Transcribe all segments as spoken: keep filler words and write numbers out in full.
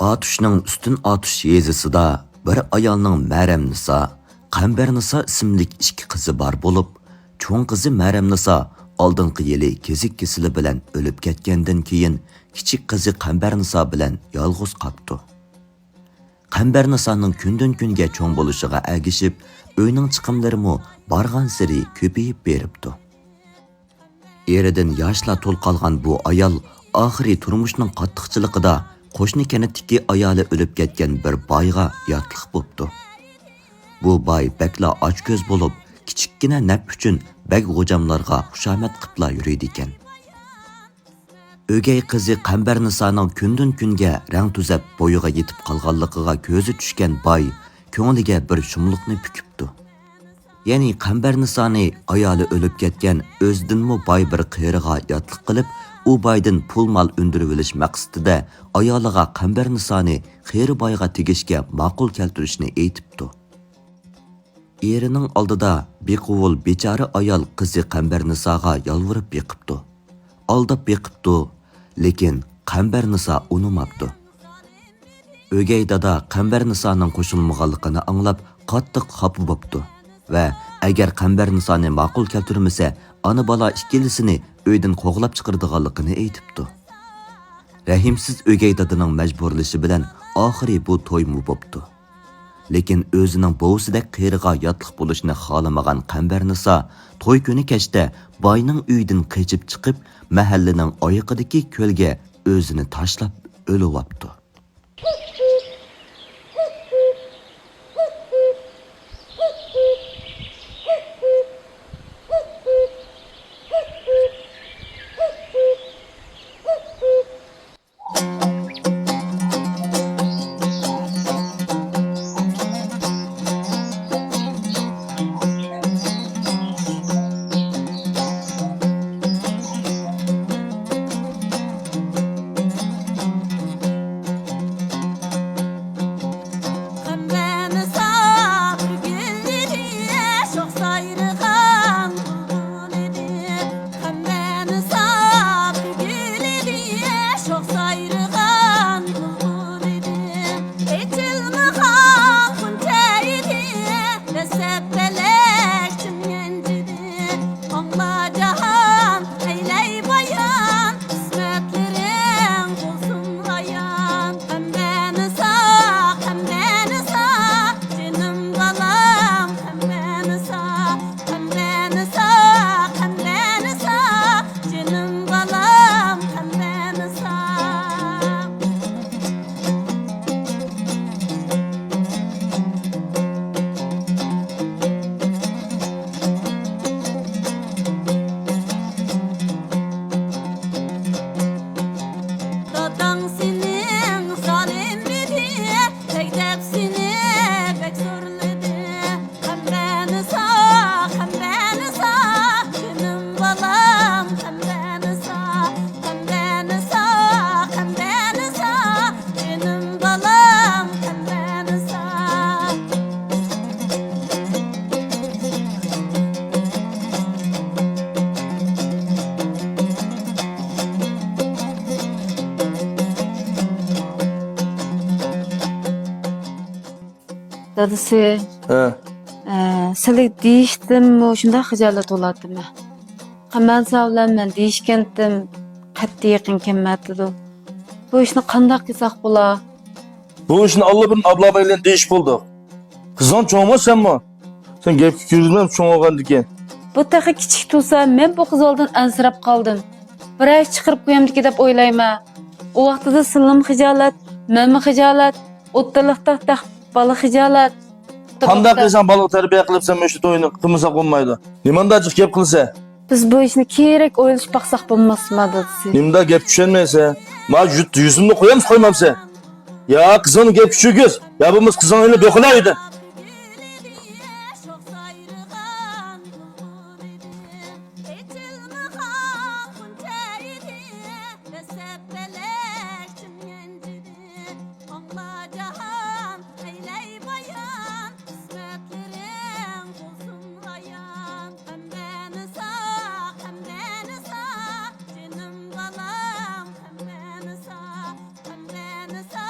ئاتۇشنىڭ ئۈستۈن ئاتۇش يېزىسىدا بىر ئايالنىڭ مەرەمنىسا، قەمبەرنىسا ئىسىملىك ئىككى قىزى بار بولۇپ، چوڭ قىزى مەرەمنىسا ئالدىنقى يىلى كېزىك كېسىلى بىلەن ئۆلۈپ كەتكەندىن كېيىن، كىچىك قىزى قەمبەرنىسا بىلەن يالغۇز قاپتۇ. قەمبەرنىسانىڭ كۈندىن-كۈنگە چوڭ بولۇشىغا ئەگىشىپ، ئۆينىڭ چىقىملىرىمۇ بارغانسېرى كۆپىيىپ بېرىپتۇ. ئېرىدىن ياشلا تول قالغان بۇ ئايال ئاخىرى تۇرمۇشنىڭ قاتتىقچىلىقىدا قوشنا كەنتتىكى ئايالى ئۆلۈپ كەتكەن بىر بايغا ياتلىق بوپتۇ. بۇ باي بەكلا ئاچكۆز بولۇپ، كىچىككىنە نەپ ئۈچۈن بەگ غوجاملارغا خۇشامەت قىپلا يۈرىدىكەن. ئۆگەي قىزى قەمبەرنىسانىڭ كۈندىن-كۈنگە رەڭ تۈزەپ، بويىغا يېتىپ قالغانلىقىغا كۆزى چۈشكەن باي كۆڭلىگە بىر شۇملۇقنى پۈكۈپتۇ. يەنى قەمبەرنىسانى ئايالى ئۆلۈپ كەتكەن ئۆزىدىنمۇ باي بىر قېرىغا ياتلىق قىلىپ، ئۇ بايدىن پۇل-مال ئۈندۈرۈۋېلىش مەقسىتىدە ئايالىغا قەمبەرنىسانى قېرى بايغا تېگىشكە ماقۇل كەلتۈرۈشنى ئېيتىپتۇ. ئېرىنىڭ ئالدىدا بىقوۋۇل بىچارە ئايال قىزى قەمبەرنىساغا يالۋۇرۇپ بېقىپتۇ. ئالداپ بېقىپتۇ، لېكىن قەمبەرنىسا ئۇنىماپتۇ. ئۆگەي دادا قەمبەرنىسانىڭ قوشۇلمىغانلىقىنى ئاڭلاپ، قاتتىق خاپا بوپتۇ ۋە ئەگەر قەمبەرنىسانى ماقۇل كەلتۈرمىسە، ئانا-بالا ئىككىلىسىنى ئۆيدىن قوغلاپ چىقىرىدىغانلىقىنى ئېيتىپتۇ. رەھىمسىز ئۆگەي دادىنىڭ مەجبۇرلىشى بىلەن ئاخىرى بۇ تويمۇ بوپتۇ. لېكىن ئۆزىنىڭ بوۋىسىدەك قېرىغا ياتلىق بولۇشنى خالىمىغان قەمبەرنىسا توي كۈنى كەچتە باينىڭ ئۆيىدىن قېچىپ چىقىپ، مەھەللىنىڭ ئايىقىدىكى كۆلگە ئۆزىنى تاشلاپ ئۆلۈۋاپتۇ. قەمبەرنىسا بىر گۈل ئىدى، شوخ سايرىغان بۇلبۇل ئىدى. ئېچىلمىغان غۇنچە ئىدى، دەسسەپ پەلەك چۈمگەن جىدى. ئاڭلا جاھان، ئەيلەي بايان، قىسمەتلىرىڭ بولسۇن ئايان. قەمبەرنىسا، قەمبەرنىسا، جېنىم بالام، قەمبەرنىسا. قەمبەرنىسا، قەمبەرنىسا، جېنىم بالام، قەمبەرنىسا. داداڭ سېنىڭ زالىم ئىدى، بەگ دەپ سېنى بەك زورلىدى. قەمبەرنىسا، قەمبەرنىسا، جېنىم بالام، قەمبەرنىسا، قەمبەرنىسا، قەمبەرنىسا، جېنىم بالام، قەمبەرنىسا. دادىسى، ھە. ئە، سىلىگە دېيىشتىنمۇ شۇنداق خىجالەت بولاتتىم. قەمبەرنىسا بىلەن مەن دېيىشكەنتىم، قەتئىي يېقىن كەلمەيۋاتىدۇ. بۇ ئىشنى قانداق قىلساق بولا؟ بۇ ئىشنى ئاللىبۇرۇن ئابلا باي بىلەن دېيىشىپ بولدۇق. قىزىڭ چوڭمۇ سەنمۇ؟ سەن گەپكە كىرگۈزمەم چوڭ بولغاندىكىن. بۇ تېخى كىچىك تۇرسا، مەن بۇ قىز ئالدىن ئەنسىرەپ قالدىم. بىرەر ئىش چىقىرىپ قويامدىكى دەپ ئويلايمەن. ئۇ ۋاقتىدا سىلىمۇ خىجالەت، مەنمۇ خىجالەت، ئوتتۇرىلىقتا تېخى بالا خىجالەت. قانداق قىلساڭ بالىغا تەربىيە قىلىپ، سەن مۇشۇ توينى قىلمىساق بولمايدۇ. نېمانداق جىق گەپ قىلىسەن؟ بىز بۇ ئىشنى كېرەك ئويلىشىپ باقساق بولماسمۇ، دادىسى؟ نېمىنداق گەپ چۈشەنمەيسەن؟ ما يۈ-، يۈزۈمنى قويامسەن، قويمامسەن؟ يا قىزىڭنى گەپكە چۈشۈرگۈز، يا بولمىسا قىزىڭنى ئېلىپ يوقىلاي ئۆيدىن. ئاڭلا جاھان، ئەيلەي بايان، قىسمەتلىرىڭ بولسۇن ئايان. قەمبەرنىسا، قەمبەرنىسا، جېنىم بالام، قەمبەرنىسا، قەمبەرنىسا.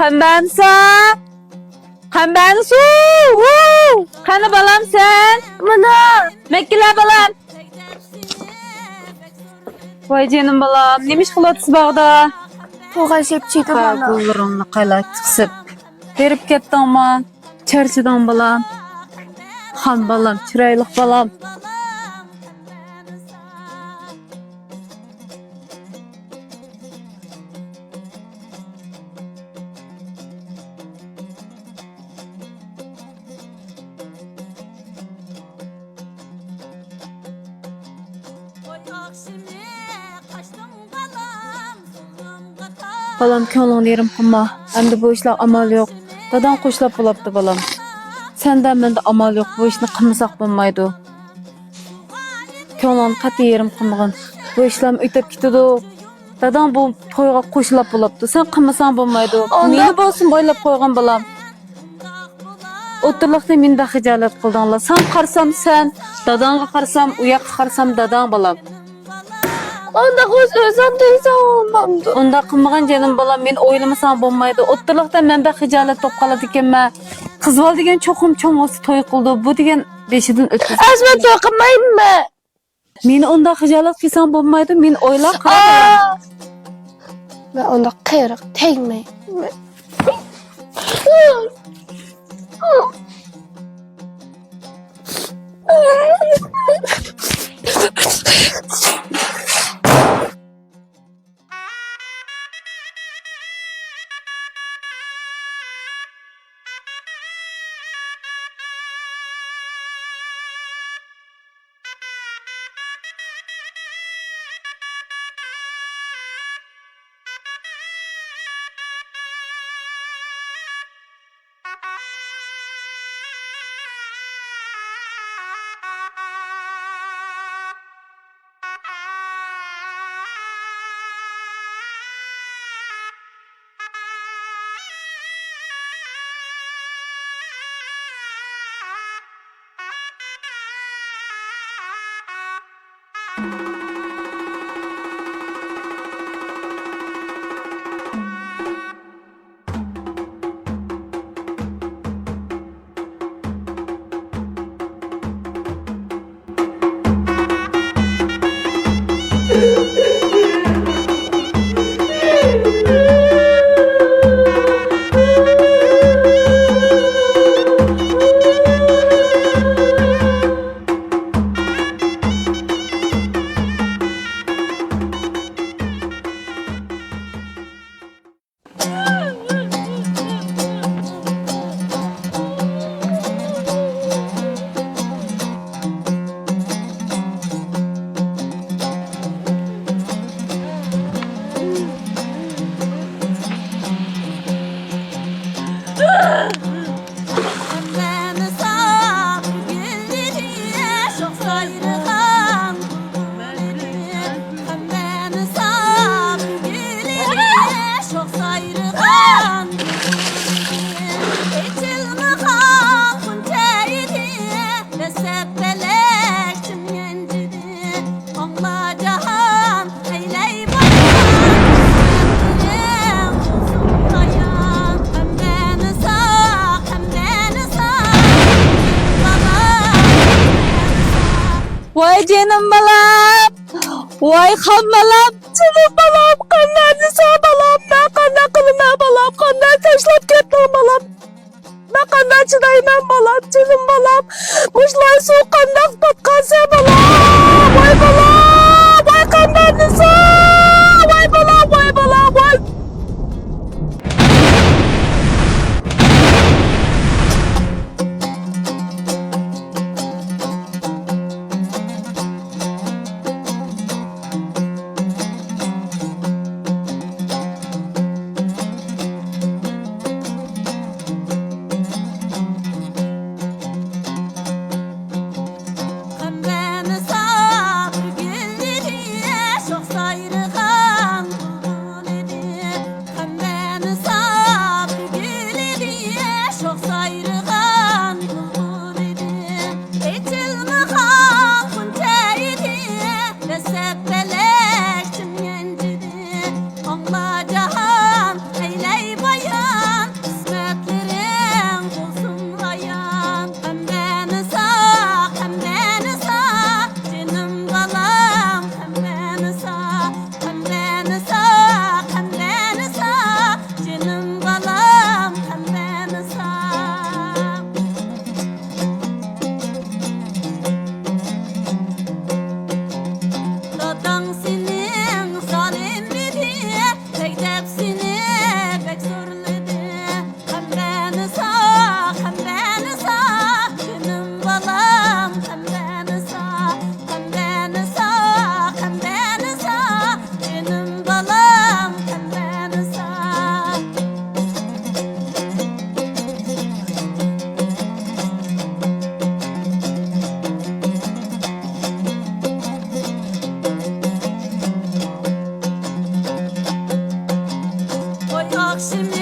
قەمبەنسا! قەمبەنسۇ! ۋۇ! قېنى بالام سەن؟ مانا! مەككىلە بالام! ۋاي جېنىم بالام، نېمە ئىش قىلىۋاتىسىز باغدا؟ توغا شەپچىدە ھە، بالا. گۈللىرىڭنى قايلا چىقسىپ. ھېرىپ كەتتىڭمۇ؟ چارچىدىڭ بالام؟ خان بالام، چىرايلىق بالام. بالام، كۆڭلۈڭنى يېرىم قىلما. ئەمدى بۇ ئىشلار ئامال يوق. داداڭ قوشلاپ بولاپتۇ، بالام. سەندە، مەندە ئامال يوق. بۇ ئىشنى قىلمىساق بولمايدۇ. كۆڭلۈڭنى قەتئىي يېرىم قىلمىغىن. بۇ ئىشلارمۇ ئۆتۈپ كېتىدۇ. داداڭ بۇ تويغا قوشلاپ بولاپتۇ. سەن قىلمىساڭ بولمايدۇ. ئۇنداق مېنى بولسىمۇ ئويلاپ قويغىن، بالام. ئوتتۇرىلىقتا مېنى بەك خىجالەت قىلدىڭلار. ساڭا قارىسام سەن، داداڭغا قارىسام، ئۇ ياققا قارىسام داداڭ، بالام. ئۇنداق بولسا ئۆزۈڭ دېسەڭ بولمامدۇ؟ ئۇنداق قىلمىغىن جېنىم بالام، مېنى ئويلىمىساڭ بولمايدۇ. ئوتتۇرىلىقتا مەن بەك خىجالەت بولۇپ قالىدىكەنمەن. قىز بالا دېگەن چوقۇم چوڭ بولسا توي قىلىدۇ. بۇ دېگەن بېشىدىن ئۆتكۈزۈپ. ئەزمە توي قىلمايمەن. مېنى ئۇنداق خىجالەت قىلساڭ بولمايدۇ، مېنى ئويلا، قارا. مەن ئۇنداق قېرىق تەگمەي. ھەممىنى ساپ گۈللىرى، شوخ سايرىغان گۈللىرى، ئېچىلمىغان غۇنچە ئىدى، دەسسەپ پەلەك چۈمگەن جىدى. ئاڭلا جاھان، ئەيلەي بايان، سەنلىرىڭ بولسۇن بايان. ھەممىنى ساق، ھەممىنى ساق، بالا. ۋاي جېنىم بالام، ۋاي خان بالام، جېنىم بالام، قانداق دېسە بالام، مەن قانداق قىلىمەن بالام، قانداق تاشلاپ كەتتىڭ بالام، مەن قانداق چىدايمەن بالام، جېنىم بالام، مۇشۇلار سۇ قانداق پاتقانسەن بالام، ۋاي بالام، ۋاي قانداق دېسە، ۋاي بالام، ۋاي بالام، ۋاي. سەن